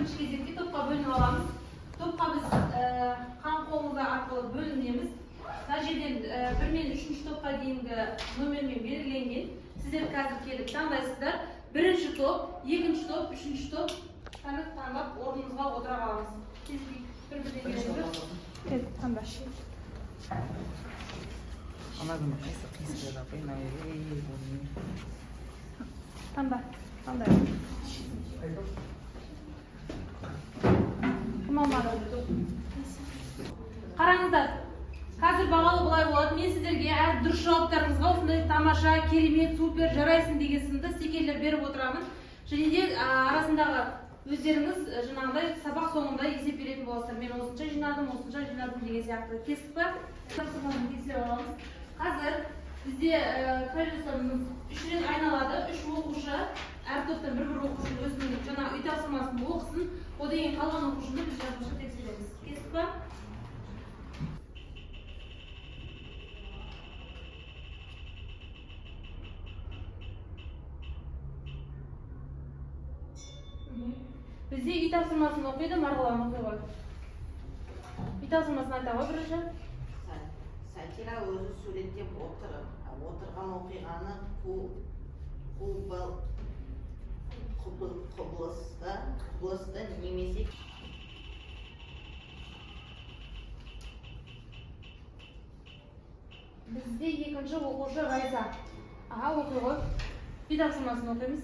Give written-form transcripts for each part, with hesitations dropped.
Бірінші кезекте топқа бөлініп аламыз. Топқа біз қан қоңызы арқылы бөлінеміз. Мына жерден бір мен үшінші топқа дейінгі номермен белгіленген. Сіздер қазір келіп таңдайсыздар. Бірінші топ, екінші топ, үшінші топ. Таңдап орнымызға отыра қаламыз. Бір бірден келіп таңда. Ана күні қайсы қисық еді, апай, мына? Таңда. Таңдай. Кім алмады? Қараңыздар, қазір бағалы былай болады. Мен сіздерге әр дұрыс жауаптарыңызға осындай тамаша, керемет, супер, жарайсың деген сынды стикерлер беріп отырамын. Және де арасындағы өздеріңіз жаңағыдай сабақ соңында есеп беретін боласыздар. Мен осынша жинадым, осынша жинадым деген сияқты. Келістік па? Тапсырманы тексеріп аламыз. Қазір бізде колесомыз үш рет айналады. Үш оқушы, әр топтан бір-бір оқушы өзінің жаңа үй тапсырмасын оқысын. Одан кейін қалған оқушыны біз жазбаша тексереміз. Келістік па? Бізде үй тапсырмасын оқиды, Марғұлан, оқи ғой. Үй тапсырмасын айта ғой бірінші. Сатира өзі суреттеп отырған оқиғаны, құбылысты немесе Бізде екінші оқушы Ғайса. Аға, оқи ғой. Үй тапсырмасын оқимыз.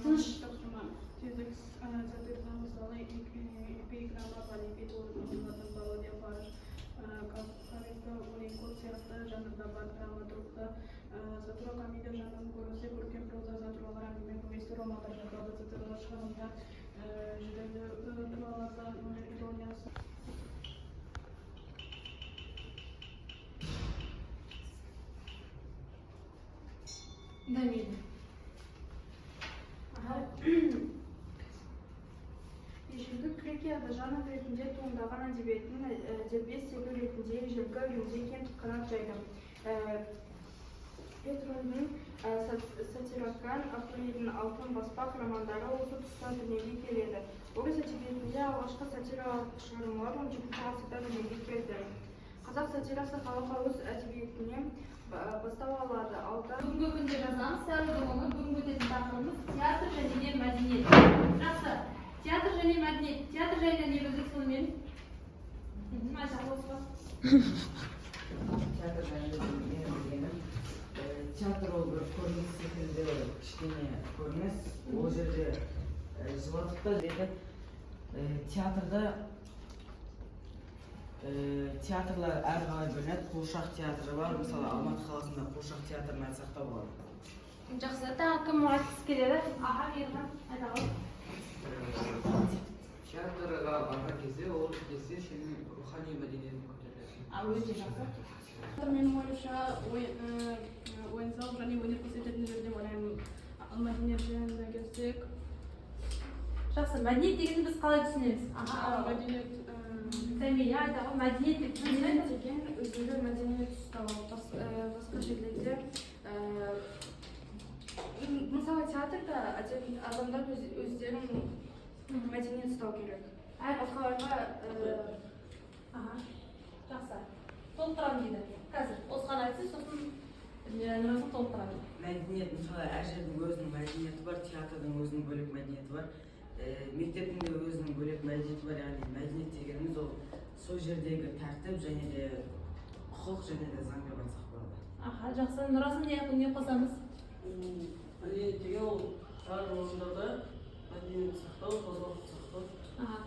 Тыныш. Тапсырма. Тездік сатираға мысалы эпиграмма, полипит, орындалатын пародия, парыш, карика, өлең сияқты жанрда бар. Драматургта сатира комедия жанрын көбінесе көркем проза, сатиралар, әңгіме, повестер, романдар жатады. Сатиралық шығармада жүрегі туралы өнер ирониясы. Дамида. Аға. Ежелгі Грекияда жанр ретінде туындаған әдебиеттің дербес тегі ретінде ежелгі Римде кең қанат жайды. Петронийдің Сатирикон, Апулейдің Алтын баспақ романдары осы тұста дүниеге келеді. Орыс әдебиетінде алғашқы сатиралық шығармалар 17 ғасырда дүниеге келді. Қазақ сатирасы халық ауыз әдебиетінен бастау алады. Алда Бүгінгі күнде жазамыз, сәуірдің 10-ы, бүгінгі өтетін тақырыбымыз театр және де мәдениет. Жақсы. Театр және мәдениет. Театр жайында не білдік сонымен? Айта қойыңыз ба? Театр жайында менің білгенім, театр ол бір көрініс секілді, кішкене көрініс. Ол жерде жылатып та жібереді. Театрда театрлар әр қалай бөлінеді. Қуыршақ театры бар, мысалы, Алматы қаласында қуыршақ театрын айтсақ та болады. Жақсы, тағы кім айтқысы келеді? Аға, Ерхан, айта ғой. Театрға барған кезде, ол кезде сенің рухани мәдениетің көтеріледі. А, өте жақсы. Театр, менің ойымша, ойын сауық және өнер көрсететін жер деп ойлаймын. Ал мәдениет жайында келсек, Жақсы, мәдениет дегенді біз қалай түсінеміз? Аға, мәдениет Сәмия, айта ғой, мәдениет деп Мәдениет түсінеміз. деген өзіндік мәдениет ұстау. Басқа жерлерде, мысалы, театрда адамдар өздерін мәдениет ұстау керек. Әр Басқаларға Аға, жақсы. Толықтырамын дейді. Қазір осыған айтсын, сосын Нұрасыл толықтырады. Мәдениет, мысалы, әр жердің өзінің мәдениеті бар, театрдың өзінің бөлек мәдениеті бар, мектептің де өзінің бөлек мәдениеті бар. Яғни мәдениет дегеніміз ол сол жердегі тәртіп және де құқық және де заң деп айтсақ болады. Аха, жақсы. Нұрасыл, не қосамыз? Мәдениет деген ол әр орындарда мәдениет сақтау, тазалықты сақтау. Аха.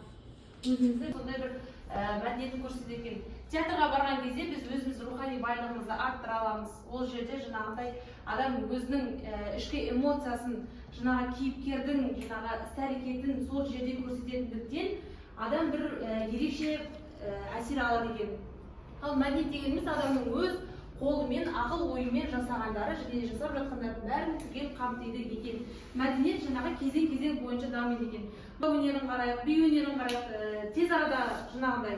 Өзімізді сондай бір мәдениетін көрсетеді екен. Театрға барған кезде біз өзіміз рухани байлығымызды арттыра аламыз. Ол жерде жаңағыдай адам өзінің ішкі эмоциясын, жаңағы кейіпкердің жаңағы іс әрекетін сол жерде көрсететіндіктен адам бір ерекше әсер алады екен. Ал мәдениет дегеніміз адамның өз қолымен, ақыл ойымен жасағандары және жасап жатқандардың бәрін түгел қамтиды екен. Мәдениет жаңағы кезең-кезең бойынша дамиды екен. Би өнерін қарайық, би өнерін қарайық, тез арада жаңағындай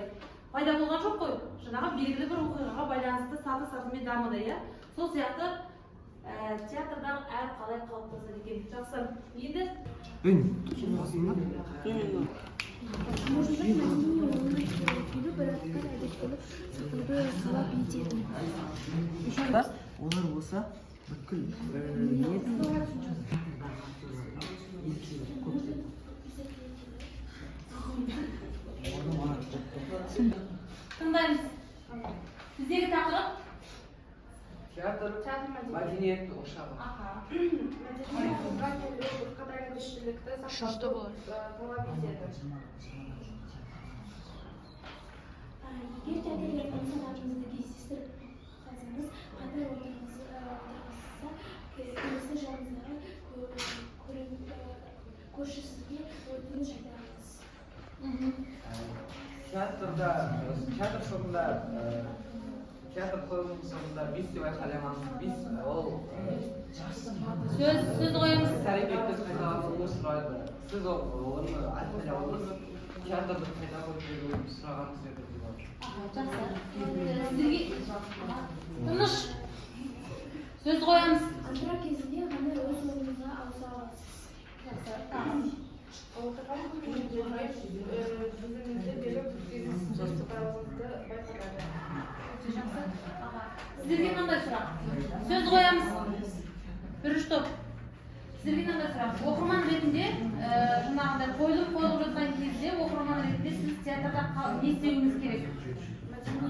пайда болған жоқ қой. Жаңағы белгілі бір оқиғаға байланысты саты-сатымен дамыды, иә. Сол сияқты Театрдан әр қалай қалыптасады екен? Жақсы, енді Мұрындық мәдени орнына келу бірақта әдеттілік сақтауды талап етеді. Олар болса бүткіл не ерекше көптеп. Тыңдаймыз. Біздегі тақырып? Театр Театр мәдениеті. мәдениет ошағы. Аха. Мәдени орынға келу бірқатар әдептілікті сақтауды талап етеді. Егер театр жақын адамыңызды кездестіріп қалсаңыз, қатар отырғызса, келесі жаныңыздағы көршісізге өтініш айта аласыз. Театрда, театр соңында, театр қойылымының соңында бис деп айқайламаңыз. Бис ол Сөз қоямыз. іс әрекетті қайталауды сұрайды. Сіз оны айқайлауыңыз театрды қайта қойып сұрағаныңыз деп болады. Аха, жақсы. Сіздерге тыныш. Сөз қоямыз. Антракт кезінде ғана өз орныңызға ауыса аласыз. Жақсы. Тағы. Отырған көрермендерге жүзіңізді беріп, сезімсіз сыпайылығыңызды байқатады. Өте жақсы. Аха. Сіздерге мынандай сұрақ. Сөз қоямыз. Бірінші топ. Сіздерге мынандай сұрақ. Оқырман ретінде, жаңағындай қойылым қойылып жатқан кезде оқырман ретінде сіз театрда не істеуіңіз керек?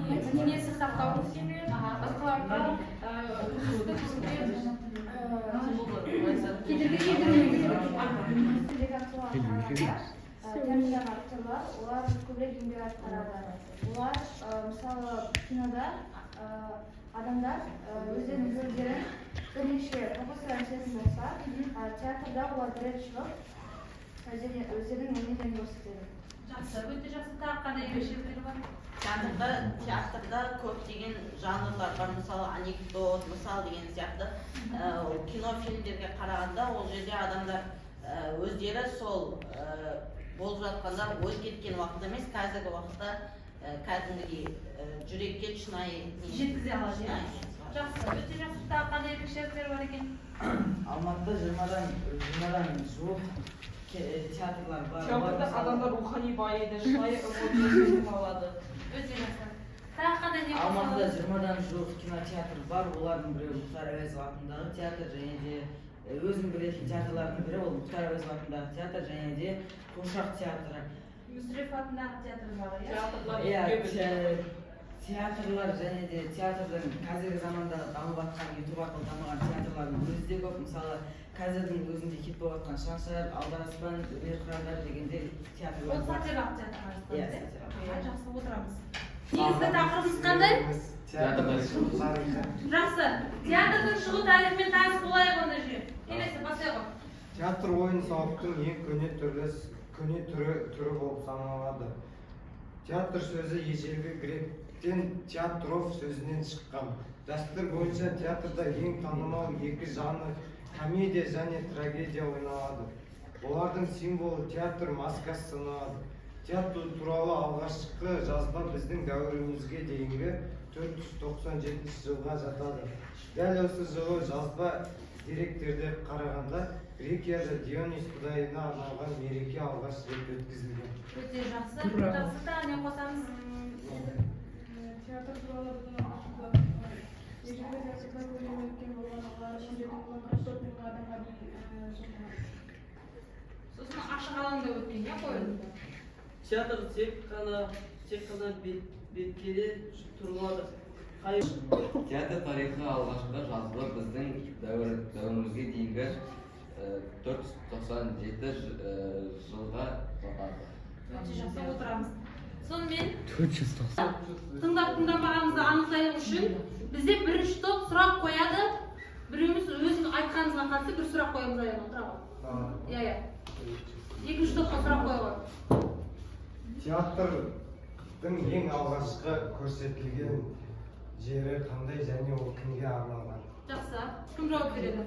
Мәдениетті сақтауыңыз керек, басқаларға өзіңізді көруге Кедергі келтірмеуіңіз керек. Аха. Театрдағы актерлар, олар көбірек еңбек атқарады. Олар, мысалы, кинода адамдар өздерінің рөлдерін бірнеше профессор істейтін болса, театрда олар бір рет шығып, өздерінің өнерлерін көрсетеді. Жақсы, өте жақсы. Тағы қандай ерекшеліктері бар? Театрда көптеген жанрлар бар, мысалы, анекдот, мысал деген сияқты. Кино фильмдерге қарағанда ол жерде адамдар өздері сол болып жатқанда ой кеткен уақытта емес, қазіргі уақытта кәдімгідей жүрекке шынайы Жеткізе алады, иә? шынайы жеткізе алады. Жақсы, өте жақсы. Тағы қандай ерекшеліктері бар екен? Алматыда 20-дан жуық театрлар бар. Олар Театрда мысалы- адамдар рухани байиды, шынайы эмоция сезім алады. Өте жақсы. Тағы қандай не Алматыда қосалады? 20-дан жуық кинотеатр бар. Олардың біреуі Мұхтар Әуезов атындағы театр және де өзім білетін театрлардың бірі ол Мұхтар Әуезов атындағы театр және де Қуыршақ театры. Мүсірепов атындағы театр бар, иә? Театрлар Иә, үлкен бір театрлар және де театрдың қазіргі заманда дамып жатқан, ютуб арқылы дамыған театрлардың өзі де көп. Мысалы, қазірдің өзінде хит болып жатқан Шаншар, Алдараспан, Өнер қырандар дегенде театрлар Ол бар. сатиралық театр Иә, иә? сатиралық. Аха, жақсы, отырамыз. Негізгі тақырыбымыз қандай? Театрдың шығу тарихы. Жақсы. Театрдың шығу тарихымен таныс болайық онда жүйе. Келесі бастайық ғой. Театр ойын сауықтың ең көне түрі болып саналады. Театр сөзі ежелгі гректен театров сөзінен шыққан. Дәстүр бойынша театрда ең танымал екі жанр комедия және трагедия ойналады. Олардың символы театр маскасы саналады. Театр туралы алғашқы жазба біздің дәуірімізге дейінгі 497 жылға жатады. Дәл осы жылы жазба деректерде қарағанда Грекияда Дионис құдайына арналған мереке алғаш рет өткізілген. Өте жақсы. Жақсы, тағы не қосамыз? Театр туралы бұны ашылды. Ежелгі театрда көлемі үлкен болған, олар 17 мыңнан 44 мыңға адамға дейін созылған. Сосын ашық алаңда өткен, иә, қойылым. Театр тек қана беткеде тұрылады. Қай Театр тарихы алғашқы жазба біздің дәуірімізге дейінгі 497 жылға жатады. Өте жақсы, отырамыз. Сонымен тыңдап тыңдамағанымызды анықтау үшін бізде бірінші топ сұрақ қояды. Біреуміз өзің айтқанымызға қатысты бір сұрақ қоямыз, аяғына отыра ғой. Иә. Екінші топқа сұрақ қоя ғой. Театрдың ең алғашқы көрсетілген жері қандай және ол кімге арналған? Жақсы. Кім жауап береді?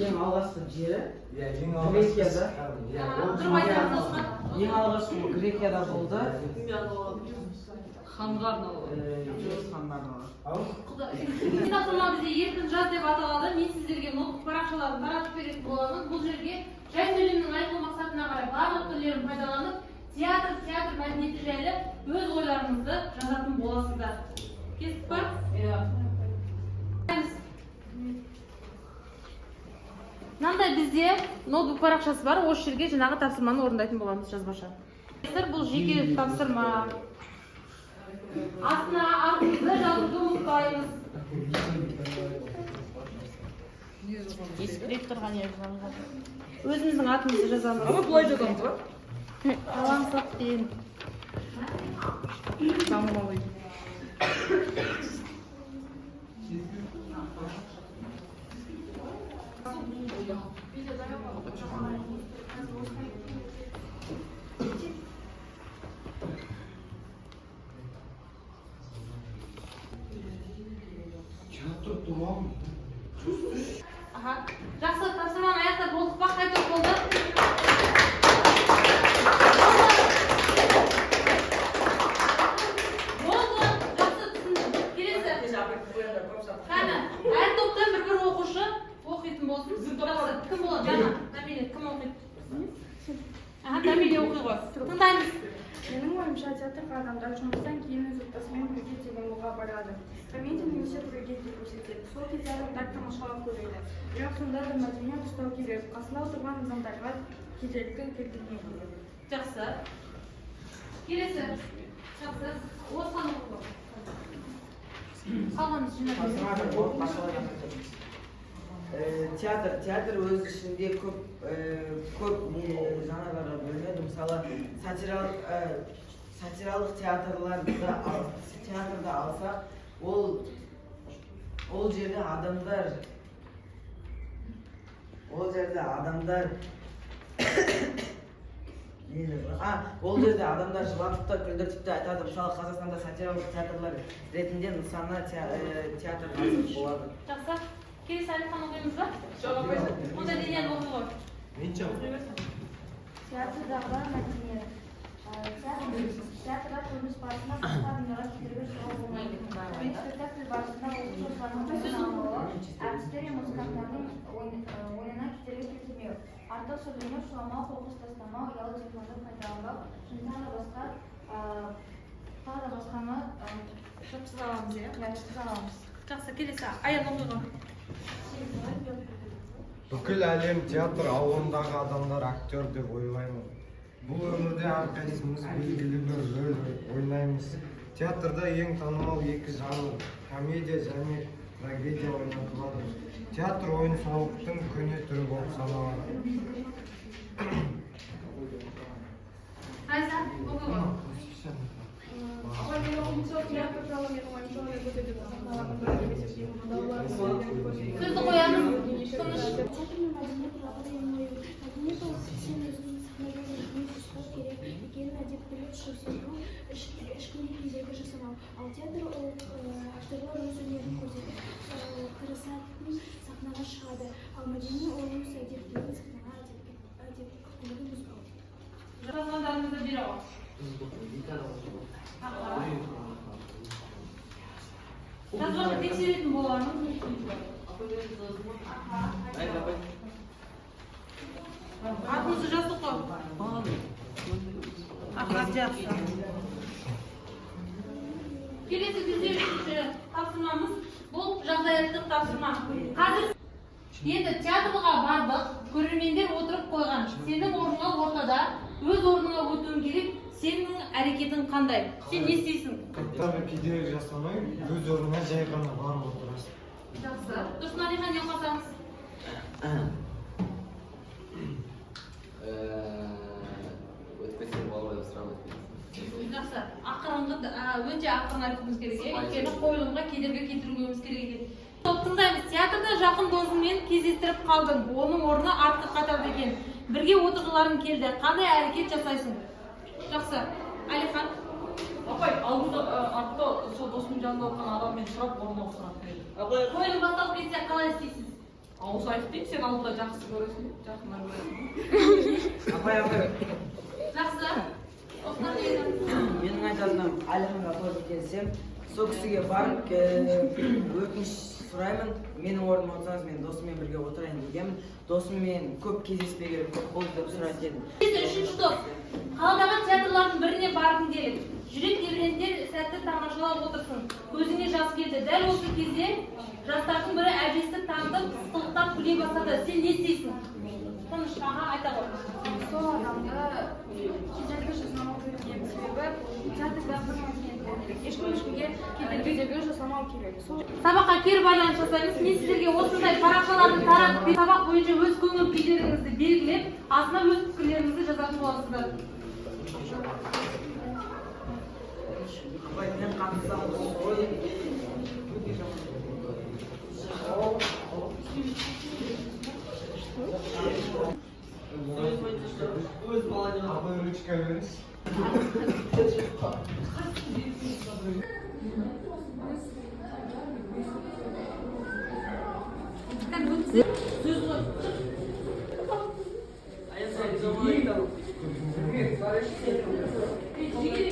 Ең алғашқы жері Иә, ең алғашқы Грекияда. шыққан, иә, А, ол тұрып кімге айтамыз арналған? осыған. Ең алғашқы ол Грекияда болды. Кімге арналған? Ханға арналған. Ханға арналған. Тапсырма бізде еркін жаз деп аталады. Мен сіздерге ноутбук парақшаларын таратып беретін боламын. Бұл жерге жай сөйлемнің айтылу мақсатына қарай барлық түрлерін пайдаланып, театр, театр мәдениеті жайлы өз ойларыңызды жазатын боласыздар. Келістік па? Иә. Мынандай бізде ноутбук парақшасы бар. Осы жерге жаңағы тапсырманы орындайтын боламыз жазбаша. Бұл жеке тапсырма. Астына атымызды жазуды ұмытпаймыз. Директорға не жазамыз? Өзіміздің атымызды жазамыз. Ama былай жазамыз ба? Қаламсаппен. Заманауи. Театр туралы. Аха. Жақсы, тапсырманы аяқтап болдық па? Қай топ болды? Болды, жақсы түсіндім. Келесі. Қане, әр топтан бір-бір оқушы оқитын болсын. Жақсы, кім болады? Жана, Дамеле, кім оқиды? Аха, Дамеле оқи ғой. Тыңдаймыз. Менің ойымша, театрға адамдар жұмыстан кейін өз отбасымен бірге демалуға барады. Комедия немесе трагедия көрсетеді. Сол кезде адамдар тамашалап көреді. Бірақ сонда да мәдениет ұстау керек. Қасында отырған адамдарға кедергі келтірмеу керек. Жақсы. Келесі. Жақсы. Осыған оқы ғой. Қалғанымыз жинап. Театр өз ішінде көп көп жанрларға бөлінеді. Мысалы, сатиралық театрды алсақ, ол жерде адамдар ол жерде адамдар жылатып та күлдіртіп те айтады. Мысалы, Қазақстанда сатиралық театрлар ретінде Нысана театрын алсақ болады. Жақсы. Келесі Әлихан оқимыз ба? Жоқ, апай. Онда Денияны оқи ғой. Театрдағы мәдениет. Театрда көрініс барысында басқа адамдарға кедергі жасауға болмайды. Спектакль барысында оқушылардың алуы, әртістер мен музыканттардың ойынына кедергі келтірмеу, артық сөйлемеу, шуламау, қоқыс тастамау, ұялы телефонды пайдаланбау және тағы да басқаны Жатқыза аламыз, иә? жатқыза аламыз. Жақсы, келесі Аян оқи ғой. Бүкіл әлем театр, ауылындағы адамдар актер деп ойлаймын. Бұл өмірде әрқайсымыз белгілі бір рөл ойнаймыз. Театрда ең танымал екі жанр комедия және трагедия ойнатылады. Театр ойын сауықтың көне түрі болып саналады. Айза, оқи ғой. Апай, мен оқимын. Театр туралы менің ойымша, ол өте сахналардың бірі деп есептеймін. Мұнда олар өздерін көрсетеді. Сөзді қоямыз. Тыныш. Театр мен мәдениет туралы да менің ойым. Мәдениет ол сен өзіңнің сахнада өзіңе ұстау керек екенін әдептілік көрсету, ешкімге кедергі жасамау. Ал театр ол актерлар өз өнерін көрсетіп, тырысатын сахнаға шығады. Ал мәдени ол өз әдептілігін сахнаға әдептілігін бұзбау. Жазғандарыңызды бере ғой. Жазбаша тексеретін боламын. Атыңызды жаздық қой. Аха, жақсы. Келесі бізде үшінші тапсырмамыз бұл жағдаяттық тапсырма. Қазір енді театрға бардық, көрермендер отырып қойған. Сенің орныңа ортада, өз орныңа өтуің керек. Сенің әрекетің қандай? Сен не істейсің? Қайтарып кедергі жасамай, өз орныңа жай ғана барып отырасың. Жақсы. Тұрсын Әлихан, не қосамыз? Өтпесең болады деп сұрап өтпейсің. Жақсы. Ақырынғы, өте ақырын айтуымыз керек, өйткені қойылымға кедергі келтірмеуіміз керек екен. Топ тыңдаймыз. Театрда жақын досыңмен кездестіріп қалдың. Оның орны артқы қатарда екен. Бірге отырғыларың келді. Қандай әрекет жасайсың? Жақсы. Әлихан. Апай, алдында артта сол досымның жанында отырған адаммен сұрап орын ауыстырады деді. Қойылым басталып кетсе қалай істейсіз? Ауысайық дейді, сен алдында жақсы көресің, жақыннан көресің. Апай, апай. Жақсы. Тоқтар деген. Менің айтатыным, Әлиханға тоже келісемін. Сол кісіге барып, өтініш сұраймын. Менің орныма отырсаңыз, мен досыммен бірге отырайын дегенмін. Досыммен көп кездеспегелі көп болды деп сұрайтын едім. Келесі үшінші топ. Қаладағы театрлардың біріне бардың делік. Жүрек тебірентер сәтті тамашалап отырсың. Көзіңе жас келді. Дәл осы кезде жастардың бірі әбестік танытып, сықылықтап күле бастады. Сен не істейсің? Тыныш, аға, айта ғой. Сол адамды кедергі жасамау керек едім, себебі театрда бір мәдениет болу керек, ешкім ешкімге кедергі жасамау керек сол. Сабаққа кері байланыс жасаймыз. Мен сіздерге осындай парақшаларды таратып, сабақ бойынша өз көңіл күйлеріңізді белгілеп, астына өз пікірлеріңізді жазатын боласыздар. Апай, мен қатыссам ғой. Өз баланы. Апай, ручка беріңізші. Сөз ғой. Аян, сен жаман. Жеке.